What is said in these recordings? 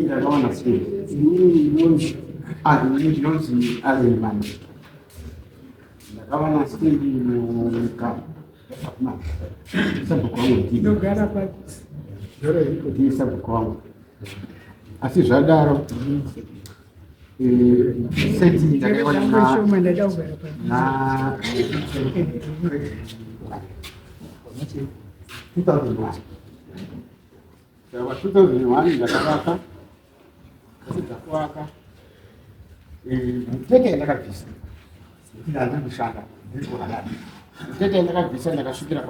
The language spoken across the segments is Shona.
Ndakaona sei ndinonzi Allen Manje ndakaona sei munyika sabhuku wangu ndiye sabhuku wangu asi zvadaro seti ndakaiona na 2001 Saka 2001 ndakavaka ndapedza kuvaka mutete yandakabvisa nekuti ndandiri kushanda ndiri kuharare mutete yandakabvisa ndakasvikira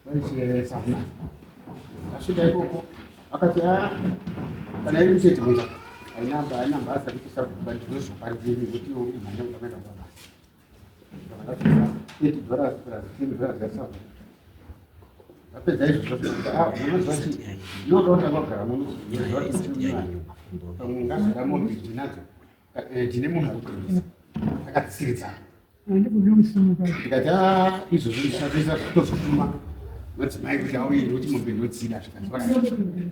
kwaishe sana ndasvika ikoko akati a kana iri mutete unza haina haina basa kuti sabhuka ndinozopa ndini nekuti imhanya kuda kuenda kwabasa Apedza izvozvo unoziva kuti inoda kuti akagara muno ngazara mombe ndinadzo ndine munhu ari kutengesa akatsiridzana ndikati izvozvo ndisatoisa zvitozotuma madzimai kuti auye nekuti mombe ndodzida zvikanzi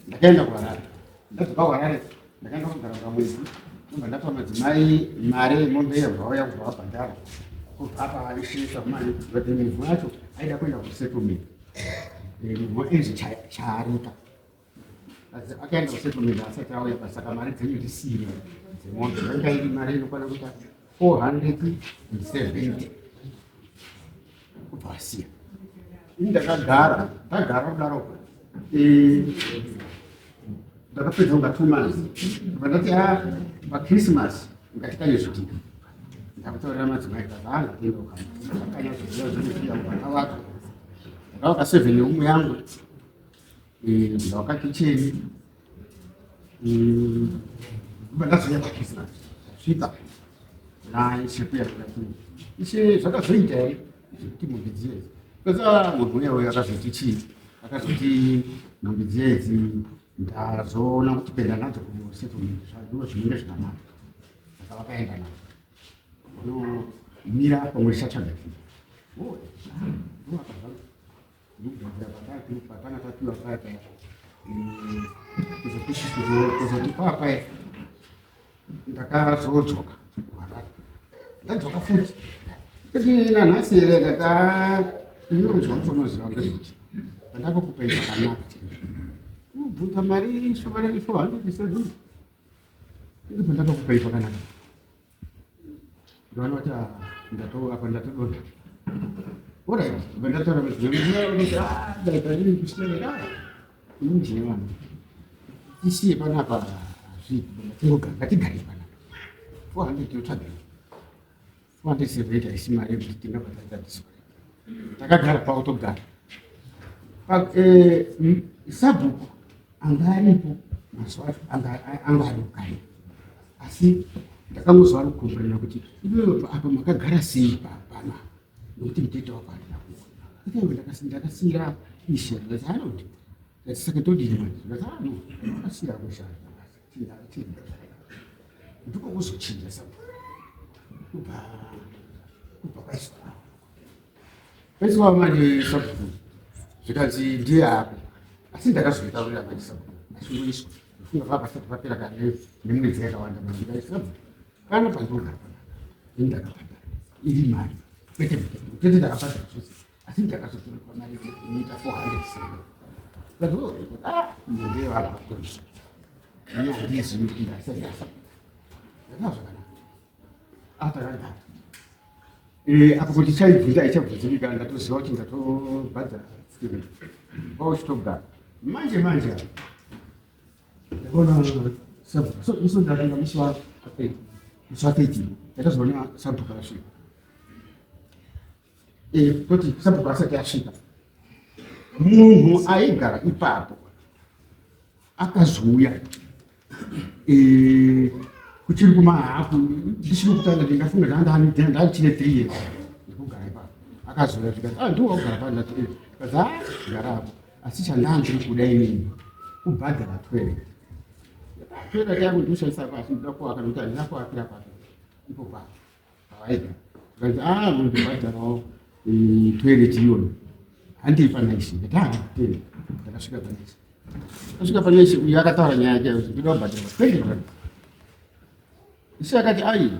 ndakaenda kuharare ndadzoka kuharare ndakaenda kugara pamwedzi ndobva ndapa madzimai mari yemombe iyo vauya kubva vabhadhara kubva apa ishe mari but mivhu yacho aida kuenda kusettlement mivhu enzi chaarika akaenda kusettlement asati auya pasaka mari dzenyu ndisire dzemombe yanga iri mari inokwana kuita 470 kubva asiya ini ndakagara ndagara kudaro ndakapedza kunga 2 months ndobva ndati a pachristmas ngatikanye zvidhina ndakutaurira madzimai kazanga kuenda ukakanya zvidhina zvinhu ndakavaka ndakavaka 7 yeumwe yangu ndakavaka kicheni ndobva ndazouya pachristmas svika naishe kuya ishe zvakazoita here zvekuti mombe dziye because munhu uya uyo akazoti chii akazoti mombe dziye idzi ndazoona kuti kuenda nadzo kusettlement ndo zvinenge zvakanaka saka vakaenda nadzo mira pamwe tichatsvaga chii ndokugadzira patanga tapiwa paya paya kuzoti paa paya ndakazodzoka ndadzoka futi kuti nanhasi here ndaka inonzwa mutonoziva ngezvekuti pandakukupai zvakanaka kubvunza mari shoma 407 iri pandakakupai zvakanaka ndovanoti ndato apa ndatodonha alright vandataura ndine vanhu tisiye panapa hazviiti ngatigare panapa 400 tinotsvaga 470 haisi mari yekuti tingabva taita takagara pautogara sabhuku anga aripo mazuva acho anga ari kukanya asi ndakangozwa ari kukomborera kuti iwewe apa makagara sei pana nokuti mutete wako handina kuona ndakasiyira ishe ndikati anoti ndati saka todini manje ndikati ano akasiyira kushanda ndiko kuzochinja sabhuku kubva kubva kwaiswa paiswa manje sabhuku zvikanzi ndiye apo asi ndakazoitaurira manje sabhuku achingoiswa ndofunga paa pasati papera kane nemwedzi yakawanda manje ndikaisabhuku kana pandinogara panapa ini ndakabhadhara iri mari kwete kwete ndakabhadhara zvose asi ndakazotorerwa mari inoita 400 but ah ndiye vanhu vakuru ini handizivi kuti ndasayasa ndakazva zvakanaka atakagara apo kuti chaibvunza haichabvunzika ndatoziva kuti ndatobhadhara kwauchitogara manje manje ndakaona so iso ndaringa musi wa musi wa 13 ndakazoona sabhuku asvika kuti sabhuku asati asvika munhu aigara ipapo akazouya kuchiri kumahafu ndichiri kutanga ndingafunga ndandachine 3 years ndikugara ipapo. Akazouya zvikanzi, ah, ndiwo wakugara pano. Ndati, eh. Zvikanzi, ah, gara apo. Asi chandaa ndiri kuda inini kubhadhara toilet. Toilet yangu ndikushandisa pasi, ndinoda kuvaka nokuti handina kuvakira papi ipo papi pavaigara. Zvikanzi, ah, munondibhadharawo eh, toilet iyoyo. Handei panaishe. Ndati, ah, tenda. Ndakasvika panaishe. Ndakasvika panaishe uyu akataura nyaya yake kuti ndinoda kubhadhara 20 rand. Ishe akati, ai,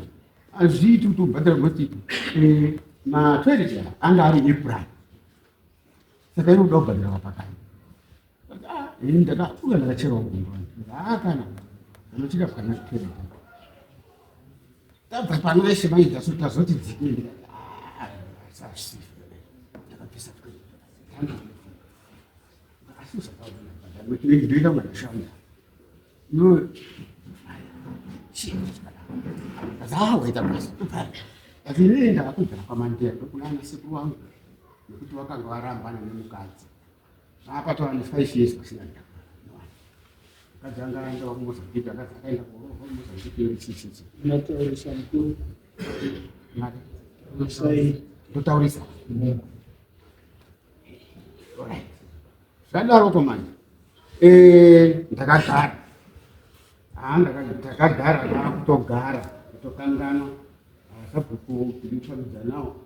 hazviiti kuti ubhadhara nekuti eh, matoilet aya anga ari epurani saka iri kuda kubhadhara pakani. Ah, ini ndakabuda ndakacherawo gumbo ah kana anochika pana toilet tabva pano veshe maida so tazoti dzike ndikati ah ndakabvisa toilet asi usakaona ndoita mwana shanda No. Waita basa. Asi inini ndakakugara kwaMandeya ndokuna ana sekuru wangu nekuti wakanga warambana nemukadzi. Apa tova ne 5 years pasina mukadzi anga aenda kuMozambique akadzi akaenda kuroorwa kuMozambique chichichi. Unotaurisa mukuru. Mari. Ndotaurisa. Alright. Zvadaroko manje. Eh, ndakagara. Ah, ndakagara ndakutogara kutokanganwa. Ah, sabhuku tiri nawo.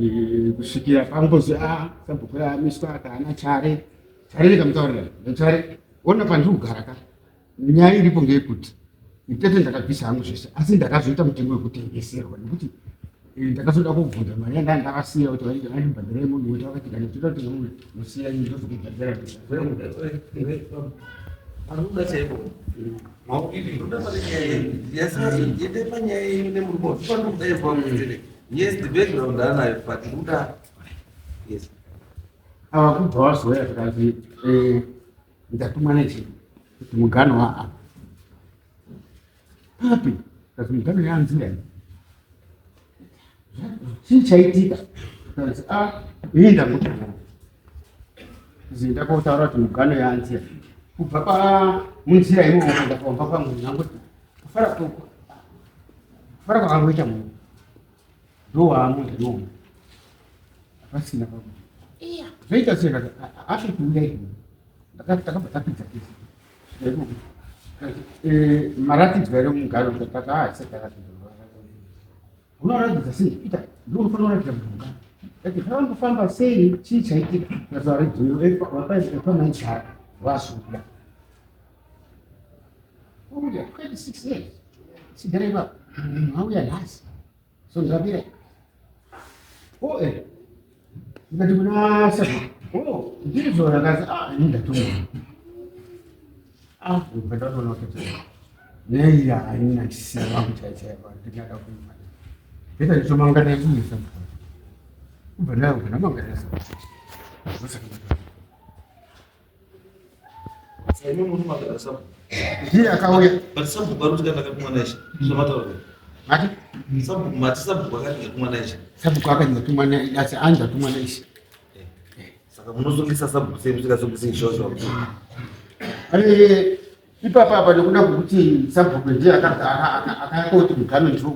Eh, kusvikira pangozi ah, sabhuku yamiswa akaana chare. Chare ndikamutaurira. Chare, ona pandiri kugara ka. Nyaya iripo ngeyekuti mitete ndakabvisa hangu zvese asi ndakazoita mutengo wekutengeserwa nekuti eh, ndakazoda kubvunza mari yanga ndakasiya kuti vaiti vandibhadharai munhu wete vakati kana uchida kutenga munhu nosiya ini ndozokubhadhara. Arikuda chaiko yete panyaya yenyu nemurume wacho panokuda yekwakutere. Yes, the background anayo, but kuda, yes. Ava kubva wazouya zvikanzi eh, ndatumwa nechii kuti mugano waa papi kazi mugano yanzira chii chaitika kazi a ah, ini ndangotanga zinda kotaura kuti mugano yanzira kubva pa munzira imomo kuenda pamba pangu ndangoti kufara kufara kwakangoita munhu ndowaamunhu imomo hapasina pakuti zvoita sei kati asiri kuuya imomo takabva tapidza tese eh, maratidzwa here mugaro takaasetaratidza unoratidza sei ita ndounofanira kuratidza munhu ati zvakambofamba sei chii chaitika pamaigara vazobuda uya 26 years sigara ipapo munhu auya nhasi so ndakapira oh eh ndikati kuna saka oh ndizvo rakazi ah ini ndatumwa ah ndibva ndatoona kuti nei haina chisina vangu chaichaiva ndingada kuima ndita ndichomangana yekumisa kubva ndayobva ndamangana sa Ndiye akauya. But sabhuku ari kuti kana akatumwa naishe. Zvamataura. Mati? Sabhuku mati sabhuku akati ndatumwa naishe. Sabhuku akati ndatumwa naishe asi anzi ndatumwa naishe. Eh. Saka munosungisa sabhuku sei musingasungisi ishe wacho wakuti. Ari ipapa apa nekuda kwekuti sabhuku ndiye akaya koti mugame ndiro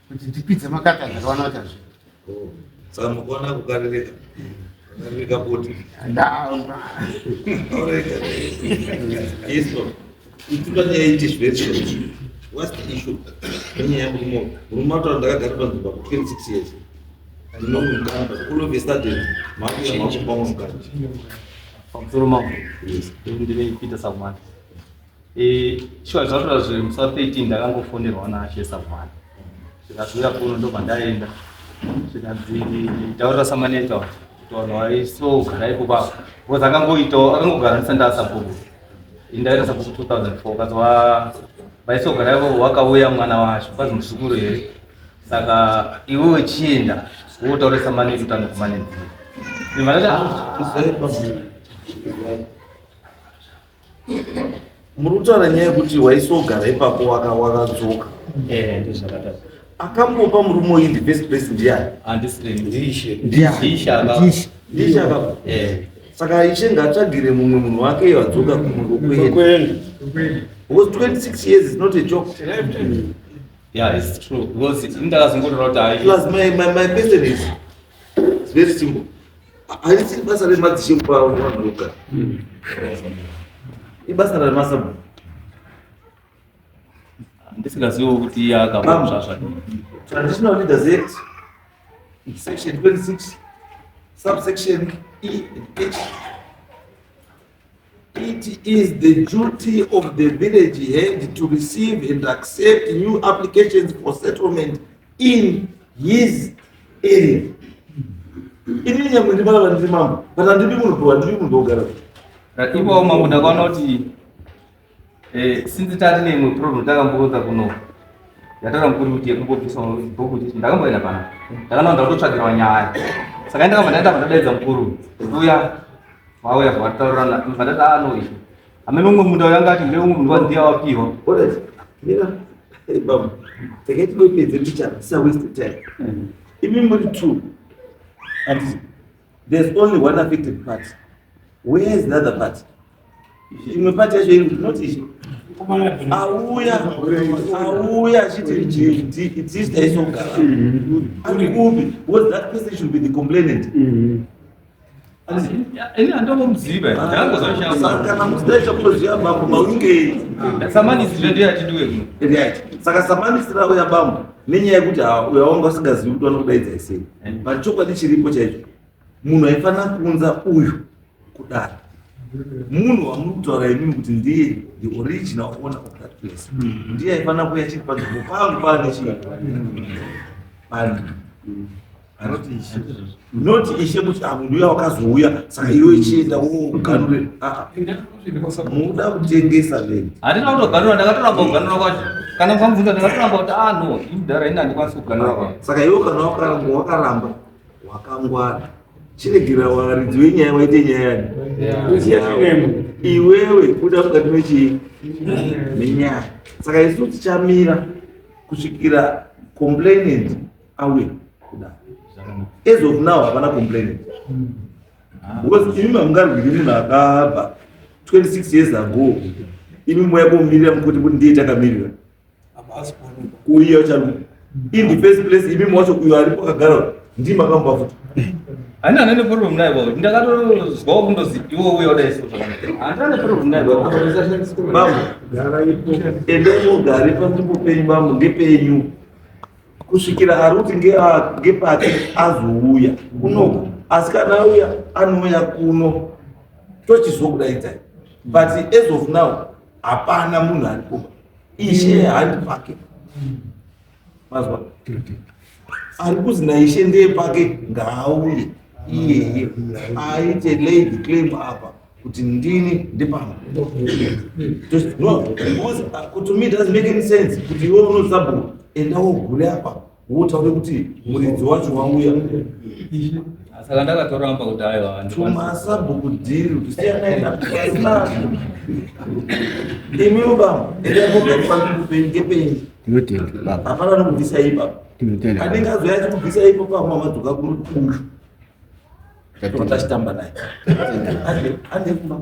kuti ndipidze makata ndakaona kuti hazvi oh, saka mukuona kukarereka karereka boti yes no ituka nyaya iti very short. What's the issue nenyaya yemurume? Murume ataura ndakagara panzvimbo for 26 years ndinomugamba all of a sudden makuya makupa mukadzi. Pamusoro mambo, ndine Peter Sakumani. Eh, shuwa zvatora zve musi wa 13 ndakangofonerwa naShe Savana. Zvikazouya kuno ndobva ndaenda. Zvikanzi taurira samaneta kuti vanhu vaisogara ipo papo. Because akangoitawo akangogara ndisati ndasabhuku. Ini ndaita sabhuku 2004 kazi wa vaisogara ipo wakauya mwana wacho kwazi muzukuru here. Saka iwewe chienda wotaurira samaneta kuti anokumanedzira. Ndibva ndati Muri kutaura nyaya yekuti waisogara ipapo wakadzoka. Eh, ndizvakadaro. Akambopa murume uyu in the first place ndiani? Handisiri ndiishe. Ndiishe akapa. Ndiishe akapa. Eh. Saka ishe ngaatsvagire mumwe munhu wake iyo adzoka kumwe kwekuenda. Because 26 years is not a joke. Yeah, it's true. Because ini ndakazongotora kuti plus my question is Very simple. Harisi basa remadzishe kupa vanhu vanogara. Ibasa remasabhuku. Ndisingaziviwo kuti iye akabva zvazvadii. Traditional Leaders Act, section 26, subsection E and H. It is the duty of the village head to receive and accept new applications for settlement in his area. Inini nyangwe ndiri ndiri mambo, but handipi munhu, handipi munhu wogara. Ipapo mambo ndakaona kuti since tati neimwe problem takamborodza kuno yataura mukuru kuti yekumbobvisa bhuku kuti ndakamboenda pana ndakanaona ndakutotsvagirwa nyaya, saka ndakabva ndaenda ndadaidza mukuru uya, vauya vataurirana, ndati ano izvi hamene umwe munda uyo anga ati ndeumwe munhu wandiya wapiwa. Alright, mira, hey, baba, take tingoipedze mbichana, tisa waste time. Imi muri two, and there's only one affected party. Where is the other party? Imwe party yacho iri not ishe. Auya achiti itisu taisogara. Ari kupi? Because that person should be the complainant. Ini handombomuziva, ndakangozwa. Kana musina chamunoziva bambo, maunge samanisi zve ndiye achidiwe kuno. Right. Saka samanisi rauya bambo nenyaya yekuti uya wanga usingazivi kuti vanokudaidza sei. But chokwadi chiripo chaicho, munhu aifanira kuunza uyu kudaro munhu wamuri kutaura imimi kuti ndiye the original owner of that place, ndiye aifanira kuuya chiri panzvimbo pangu paane chii pani anoti ishe, not ishe kuti ah, munhu uya wakazouya, saka iwe chienda woganure. Muda kutengesa land. Handina kutoganura, ndakatoramba kuganura kwacho. Kana mukamubvunza, ndakatoramba kuti ah no, imudhara, ini handikwanisi kuganura kwacho. Saka iwe kana wakaramba, wakaramba wakangwara, chiregera varidzi venyaya waite nyaya yani iwewe kuda mukati mechii menyaya. Saka isu tichamira kusvikira complainant auya kuda. As of now hapana complainant, because imi mamungarwiri munhu akabva 26 years ago, imi moya komirira mukoti kuti ndiye takamirira kuiya charu. In the first place, imi wacho uyo aripo akagara ndimi akamupa futi. Handina nene problem naye baba, ndakatozwawo kundozi iwe uya udai so zvakanaka, handina neproblem naye baba. Bambo, endai mugare panzvimbo penyu bambo, ngepenyu kusvikira ari kuti ngepake azouya kunoko. Asi kana auya, anouya kuno tochizokudaidzai, but as of now hapana munhu aripo. Ishe handi pake, mazwa? Ari kuzi naishe ndepake, ngaauye iyeye aite lay the claim apa kuti ndini ndepano. No, because to me it doesn't make any sense kuti iwe unosabhuku, enda wogure apa wotaure kuti muridzi wacho wauya. Saka ndakatoramba kuti aiwa, handikwanisi. Tumasabhuku dhiri kuti siyanai nasina imiwo bambo, endai mogare panzvimbo penyu, ngepenyu. Tinotenda baba. Hapana nokubvisa ipapo. Tinotenda. Anenge azoya achikubvisa ipapo pamwe madzoka kuno uyu tachitamba naye ande kumba.